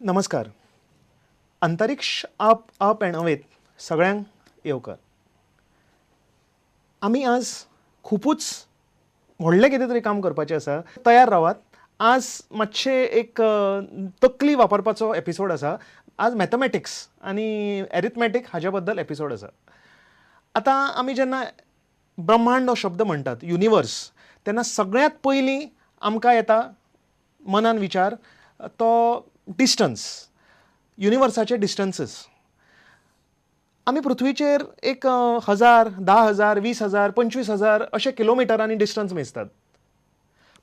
नमस्कार. अंतरिक्ष up up and अवेत सगळ्यांक येवकार. आमी आज खुबूच व्हडलें कितें तरी काम करपाचें आसा. तयार रावात. आज मातशें एक तकली वापरपाचो एपिसोड आसा. आज मॅथमॅटिक्स आनी एरिथमॅटीक हाज्या बद्दल एपिसोड आसा. आतां आमी जेन्ना ब्रह्मांड हो शब्द म्हणटात, युनिवर्स, तेन्ना सगळ्यांत पयलीं आमकां येता मनान विचार तो डिस्टन्स, युनिवर्साचे डिस्टन्सीस. आमी पृथ्वीचेर एक 1000, 10,000, 20,000, 25,000 अशे किलोमिटरांनी डिस्टन्स मेजतात.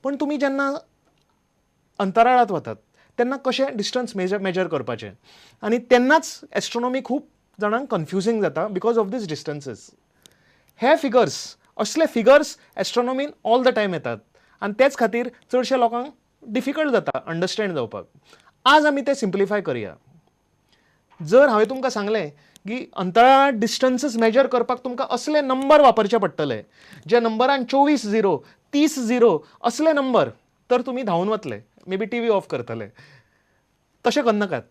पूण तुमी जेन्ना अंतराळांत वतात तेन्ना कशें डिस्टन्स मेजर करपाचें, आनी तेन्नाच एस्ट्रोनॉमी खूब जाणांक कन्फ्युजींग जाता because of these distances. हे फिगर्स, असले फिगर्स एस्ट्रोनॉमीन ऑल the time येतात आनी तेच खातीर चडशे लोकांक डिफिकल्ट जाता अंडरस्टँड जावपाक. आज आमी ते सिम्प्लिफाय करया. जर हांवें तुमकां सांगलें की अंतराळांत डिस्टन्सीस मेजर करपाक तुमकां असले नंबर वापरचे पडटले, जे नंबरान 24 0, 30 0 असले नंबर, तर तुमी धांवून वतले, may be T V off करतले. तशें करनाकात.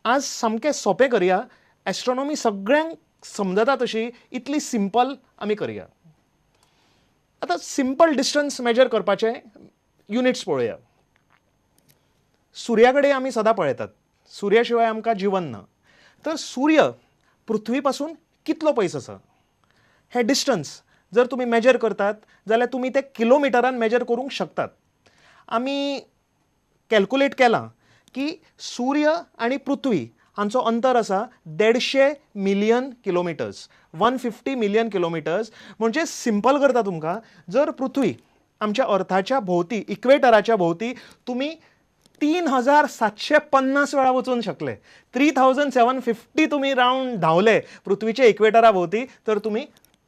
आज सामकें सोंपें करया. एस्ट्रोनॉमी सगळ्यांक समजता तशी इतली सिंपल आमी करया. आतां सिंपल डिस्टन्स मेजर करपाचे युनिट्स पळोवया. सुर्या कडेन आमी सदां पळयतात, सुर्या शिवाय आमकां जिवन ना. तर सूर्य पृथ्वी पासून कितलो पयस आसा हें डिस्टन्स जर तुमी मेजर करतात जाल्यार तुमी तें किलोमिटरान मेजर करूंक शकतात. आमी कॅल्कुलेट केलां की सूर्य आनी पृथ्वी हांचो अंतर आसा 150 मिलियन किलोमिटर्स, 150 मिलियन किलोमिटर्स. म्हणजे सिंपल करता तुमकां, जर पृथ्वी आमच्या अर्थाच्या भोंवती, इक्वेटराच्या भोंवती तुमी 3750 वेळा वचून शकले, 3750 तुमी रावंड धांवले पृथ्वीच्या इक्वेटरा भोंवती, तर तुमी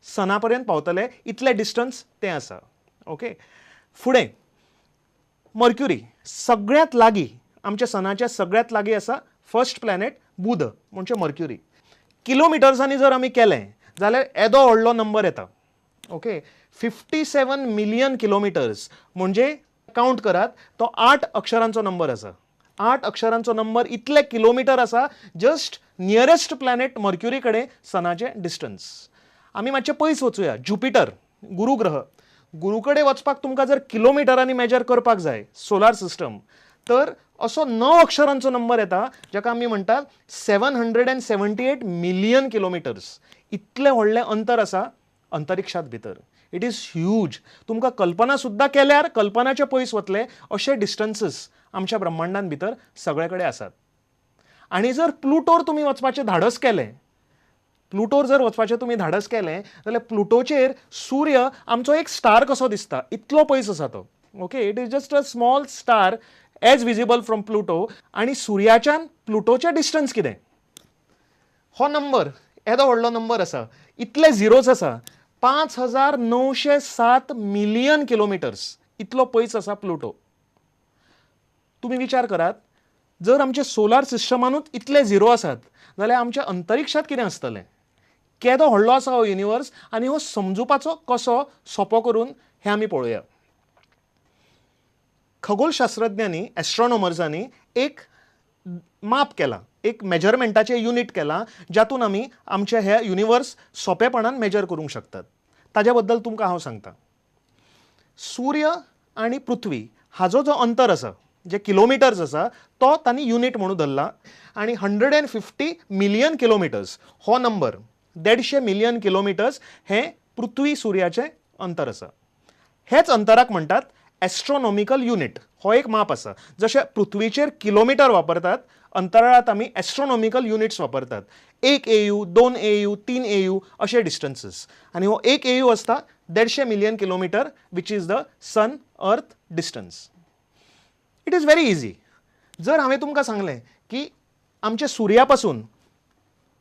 सना पर्यंत पावतले. इतलें डिस्टन्स तें आसा. ओके, फुडें मर्क्युरी सगळ्यांत लागीं, आमच्या सनाच्या सगळ्यांत लागीं आसा फर्स्ट प्लॅनेट बुध म्हणजे मर्क्युरी. किलोमिटर्सांनी जर आमी केलें जाल्यार येदो व्हडलो नंबर येता. ओके, 57 मिलियन किलोमिटर्स म्हणजे कावंट करात, तो 8 अक्षरांचो नंबर आसा. 8 अक्षरांचो नंबर, इतले किलोमिटर आसा जस्ट नियरेस्ट प्लॅनेट मर्क्युरी कडेन सनाचें डिस्टन्स. आमी मातशें पयस वचुया. ज्युपिटर, गुरू ग्रह, गुरू कडेन वचपाक तुमकां जर किलोमिटरांनी मेजर करपाक जाय सोलार सिस्टम, तर असो 9 अक्षरांचो नंबर येता जाका आमी म्हणटात 778 मिलियन किलोमिटर्स. इतलें व्हडलें अंतर आसा अंतरिक्षांत भितर. It is huge. तुमकां कल्पना सुद्दां केल्यार कल्पनाचे पयस वतले अशे डिस्टन्सीस आमच्या ब्रह्मांडान भितर सगळे कडेन आसात. आनी जर प्लुटोर तुमी वचपाचें धाडस केलें, प्लुटोर जर वचपाचें तुमी धाडस केलें जाल्यार प्लुटोचेर सूर्य आमचो एक स्टार कसो दिसता, इतलो पयस आसा तो. Okay, it is just a small star as visible from Pluto. आनी सुर्याच्यान प्लुटोचें डिस्टन्स कितें, हो नंबर येदो व्हडलो नंबर आसा, इतले झिरोज आसा, 5907 मिलियन किलोमिटर्स इतलो पयस आसा प्लुटो. तुमी विचार करात, जर आमच्या सोलार सिस्टमानूच इतले झिरो आसात जाल्यार आमच्या अंतरिक्षांत कितें आसतलें, केदो व्हडलो आसा हो युनिवर्स आनी हो समजुपाचो कसो सोंपो करून हें आमी पळोवया. खगोलशास्त्रज्ञांनी, एस्ट्रॉनॉमर्सांनी एक माप केलां, एक मेजरमेंटाचें युनीट केलां जातून आमी आमचें हें युनिवर्स सोंपेपणान मेजर करूंक शकतात. ताज्या बद्दल तुमकां हांव सांगता. सूर्य आनी पृथ्वी हाजो जो अंतर आसा, जे किलोमिटर्स आसा, तो तांणी युनीट म्हणून धरला आनी 150 मिलियन किलोमिटर्स हो नंबर, 150 मिलियन किलोमिटर्स हें पृथ्वी सुर्याचें अंतर आसा. हेच अंतराक म्हणटात एस्ट्रोनॉमिकल युनीट. हो एक माप आसा. जशें पृथ्वीचेर किलोमिटर वापरतात, अंतराळांत आमी एस्ट्रोनॉमिकल युनिट्स वापरतात. 1 AU, 2 AU, 3 AU अशे डिस्टन्सीस. आनी हो 1 AU आसता 150 million kilometre, which is the sun earth distance. It is very easy. जर हांवें तुमकां सांगलें की आमच्या सुर्या पासून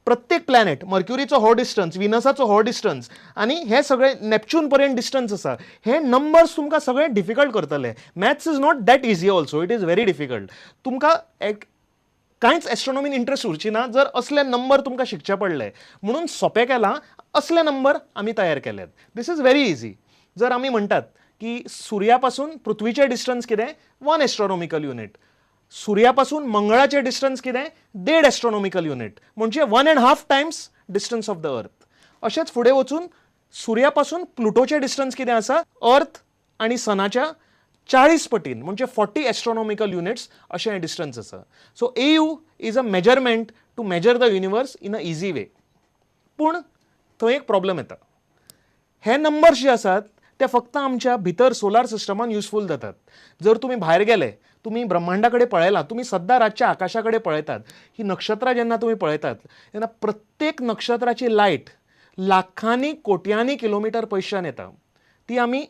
प्रत्येक प्लॅनेट, मर्क्युरीचो हो डिस्टन्स, विनसाचो हो डिस्टन्स आनी हे सगळे नॅपच्यून पर्यंत डिस्टन्स आसा, हे नंबर्स तुमकां सगळे डिफिकल्ट करतले. Maths is not that easy also, it is very difficult. तुमकां एक कांयच एस्ट्रोनॉमीन इंट्रस्ट उरची ना जर असले नंबर तुमकां शिकचे पडले. म्हणून सोंपें केलां, असले नंबर आमी तयार केल्यात. This is very easy. जर आमी म्हणटात की सुर्या पासून पृथ्वीचें डिस्टन्स कितें, 1 एस्ट्रोनॉमिकल युनीट, सुर्या पासून मंगळाचें डिस्टन्स कितें 1.5 एस्ट्रॉनॉमिकल युनिट, म्हणजे 1.5 times distance of the earth. अशेंच फुडें वचून सुर्या पासून प्लुटोचें डिस्टन्स कितें आसा, अर्थ आनी सनाच्या 40 पटीन, म्हणजे 40 एस्ट्रॉनॉमिकल युनिट्स अशें हें डिस्टन्स आसा. So AU is a measurement to measure the universe in a easy way. पूण थंय एक प्रॉब्लम येता, हे नंबर्स जे आसात ते फक्त आमच्या भितर सोलार सिस्टमान युजफूल जातात. जर तुमी भायर गेले, तुमी ब्रह्मांडा कडेन पळयला, तुमी सद्दां रातच्या आकाशा कडेन पळयतात, ही नक्षत्रां जेन्ना तुमी पळयतात तेन्ना प्रत्येक नक्षत्राची लायट लाखांनी कोट्यांनी किलोमिटर पयशान येता. ती आमी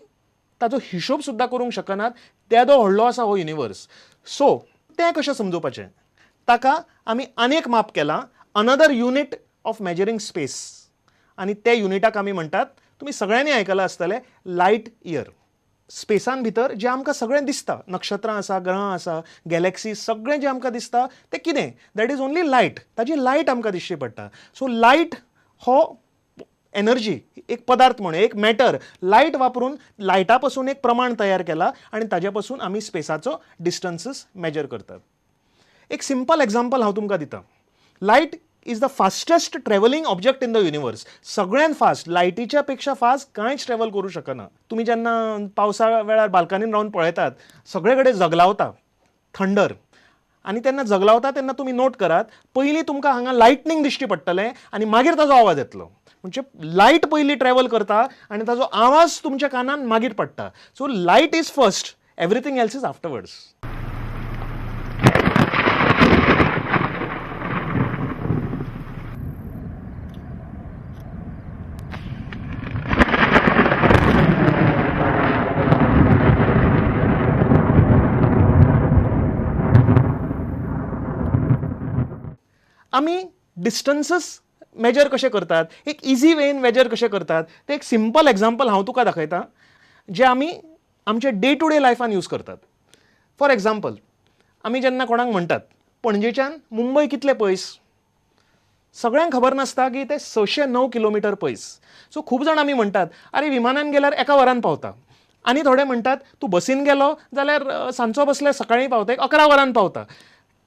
ताजो हिशोब सुद्दां करूंक शकनात, तेदो व्हडलो आसा हो युनिवर्स. सो तें कशें समजोवपाचें, ताका आमी आनी एक माप केलां, another unit of measuring space, आनी ते युनिटाक आमी म्हणटात, तुमी सगळ्यांनी आयकलां आसतलें, लायट इयर. स्पेसान भितर जें आमकां सगळें दिसता, नक्षत्रां आसा, ग्रहां आसा, गॅलेक्सी, सगळें जें आमकां दिसता तें कितें, that is only light. ताजी लायट आमकां दिसची पडटा. सो लायट हो एनर्जी, एक पदार्थ म्हणून, एक मॅटर, लायट वापरून लायटा पासून एक प्रमाण तयार केला आनी ताजे पासून आमी स्पेसाचो डिस्टन्सीस मेजर करतात. एक सिंपल एग्जाम्पल हांव तुमकां दिता. Light is the fastest travelling object in the universe. सगळ्यान फास्ट, लायटीच्या पेक्षा फास्ट कांयच ट्रॅवल करूं शकना. तुमी जेन्ना पावसा वेळार बाल्कनीन रावन पळयतात, सगळे कडेन जगलावता, थंडर, आनी तेन्ना जगलावता तेन्ना तुमी नोट करात, पयलीं तुमकां हांगा लायटनींग दिश्टी पडटलें आनी मागीर ताजो आवाज येतलो. म्हणजे लायट पयलीं ट्रॅवल करता आनी ताजो आवाज तुमच्या कानान मागीर पडटा. So light is first, everything else is afterwards. आमी डिस्टन्सीस मेजर कशें करतात, एक इजी वेन मेजर कशें करतात, ते एक सिंपल एग्जाम्पल हांव तुका दाखयता, जें आमी आमच्या डे टू डे लायफान यूज करतात. फॉर एग्जाम्पल, आमी जेन्ना कोणाक म्हणटात पणजेच्यान मुंबय कितले पयस, सगळ्यांक खबर नासता की ते 609 किलोमिटर पयस. सो खूब जाण आमी म्हणटात, आरे विमानान गेल्यार 1 वरान पावता, आनी थोडे म्हणटात तूं बसीन गेलो जाल्यार सांजचो बसल्यार सकाळीं पावता, एक 11 वरान पावता.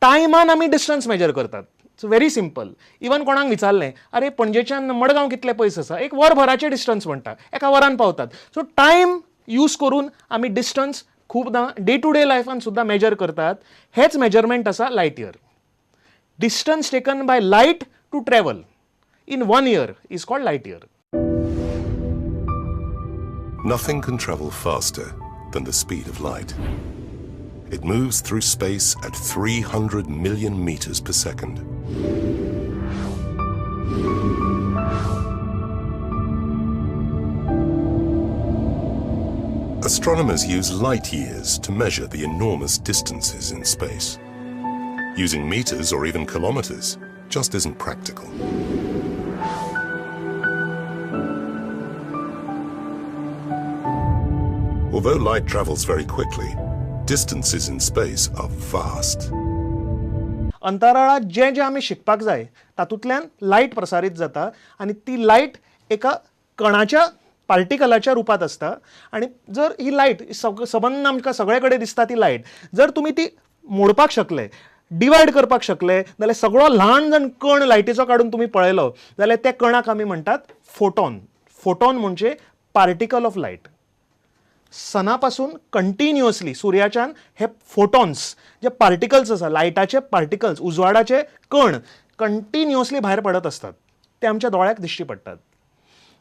टायमान आमी डिस्टन्स मेजर करतात. It's very simple. Even कोणाक विचारलें, अरे पणजेच्यान मडगांव कितले पयस आसा, 1 वरभराचें डिस्टन्स म्हणटा, 1 वरान पावतात. सो टायम यूज करून आमी डिस्टन्स खुबदां डे टू डे लायफान सुद्दां मेजर करतात. हेच मेजरमेंट आसा light year. Distance taken by light to travel in 1 year is called light year. Nothing can travel faster than the speed of light. It moves through space at 300 million meters per second. Astronomers use light years to measure the enormous distances in space. Using meters or even kilometers just isn't practical. Although light travels very quickly, distances in space are vast. अंतराळात जें जें आमी शिकपाक जाय तातूंतल्यान light प्रसारीत जाता आनी ती लायट एका कणाच्या पार्टिकलाच्या रुपांत आसता. आनी जर ही लायट सबंद आमकां सगळे कडेन दिसता ती लायट जर तुमी ती मोडपाक शकले, डिवायड करपाक शकले जाल्यार सगळो ल्हान जण कण लायटीचो काडून तुमी पळयलो जाल्यार त्या कणाक आमी म्हणटात फोटॉन. फोटॉन म्हणजे पार्टिकल ऑफ लायट. सना पासून कंटिन्युअसली सुर्याच्यान हे फोटॉन्स जे पार्टिकल्स आसा, लायटाचे पार्टिकल्स, उजवाडाचे कण कंटिन्युअसली भायर पडत आसतात, ते आमच्या दोळ्याक दिश्टी पडटात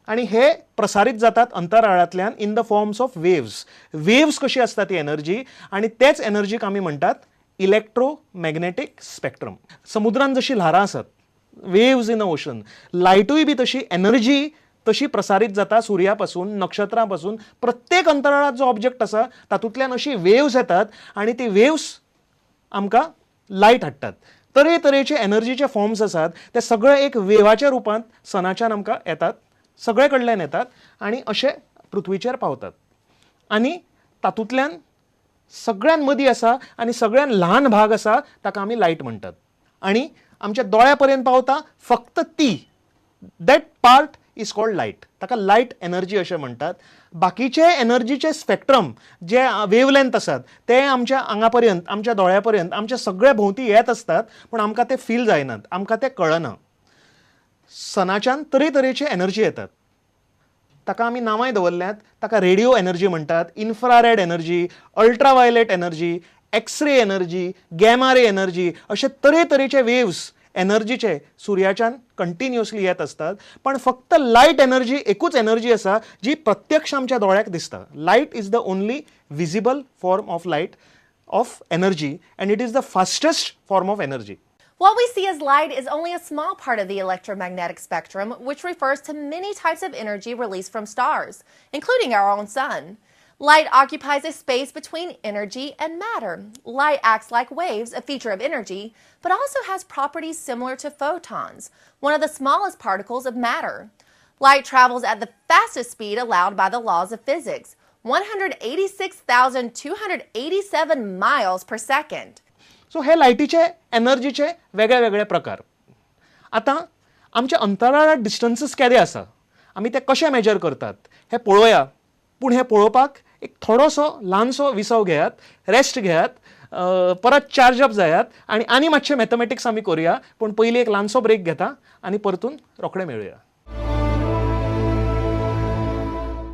आनी हे प्रसारीत जातात अंतराळांतल्यान in the forms of waves. Waves कशी आसता ती एनर्जी आनी तेच एनर्जीक आमी म्हणटात इलेक्ट्रोमॅग्नेटीक स्पेक्ट्रम. समुद्रान जशी ल्हारां आसात, वेव्स इन अ ओशन, लायटूय बी तशी एनर्जी तशी प्रसारीत जाता सुर्या पासून, नक्षत्रां पासून. प्रत्येक अंतराळांत जो ऑब्जेक्ट आसा तातूंतल्यान अशी वेव्स येतात आनी ती वेव्स आमकां लायट हाडटात. तरेतरेचे एनर्जीचे फॉर्म्स आसात ते सगळे एक वेवाच्या रुपांत सनाच्यान आमकां येतात, सगळे कडल्यान येतात आनी अशे पृथ्वीचेर पावतात. आनी तातूंतल्यान सगळ्यान मदीं आसा आनी सगळ्यान ल्हान भाग आसा ताका आमी लायट म्हणटात आनी आमच्या दोळ्या पर्यंत पावता फक्त ती, that part is called light. ताका लायट एनर्जी अशें म्हणटात. बाकीचे एनर्जीचे स्पेक्ट्रम जे वेवलेंथ आसात ते आमच्या आंगा पर्यंत, आमच्या दोळ्या पर्यंत, आमच्या सगळ्या भोंवती येत आसतात, पूण आमकां ते फील जायनात, आमकां ते कळना. सनाच्यान तरेतरेचे एनर्जी येतात, ताका आमी नांवांय दवरल्यात. ताका रेडियो एनर्जी म्हणटात, infrared energy, ultraviolet energy, X-ray energy, gamma ray energy, अशे तरेतरेचे वेव्स एनर्जीचे सुर्याच्यान कंटिन्युअसली येत आसतात. पण फक्त लायट एनर्जी एकूच एनर्जी आसा जी प्रत्यक्ष आमच्या दोळ्याक दिसता. Light is the only visible form of light of energy and it is the fastest form of energy. What we see as light is only a small part of the electromagnetic spectrum, which refers to many types of energy released from stars, including our own sun. Light occupies a space between energy and matter. Light acts like waves, a feature of energy, but also has properties similar to photons, one of the smallest particles of matter. Light travels at the fastest speed allowed by the laws of physics, 186,287 miles per second. So हे लायटीचे एनर्जीचे वेगळे वेगळे प्रकार. आतां आमच्या अंतराळात डिस्टन्सीस केदे आसा, आमी ते कशे मेजर करतात हें पळोवया. पूण हें पळोवपाक एक थोडोसो ल्हानसो विसव घेयात, रेस्ट घेयात, परत चार्ज अप जायात आनी आनी मातशें मॅथमॅटिक्स आमी करुया. पूण पयलीं एक ल्हानसो ब्रेक घेता आनी परतून रोखडे मेळुया.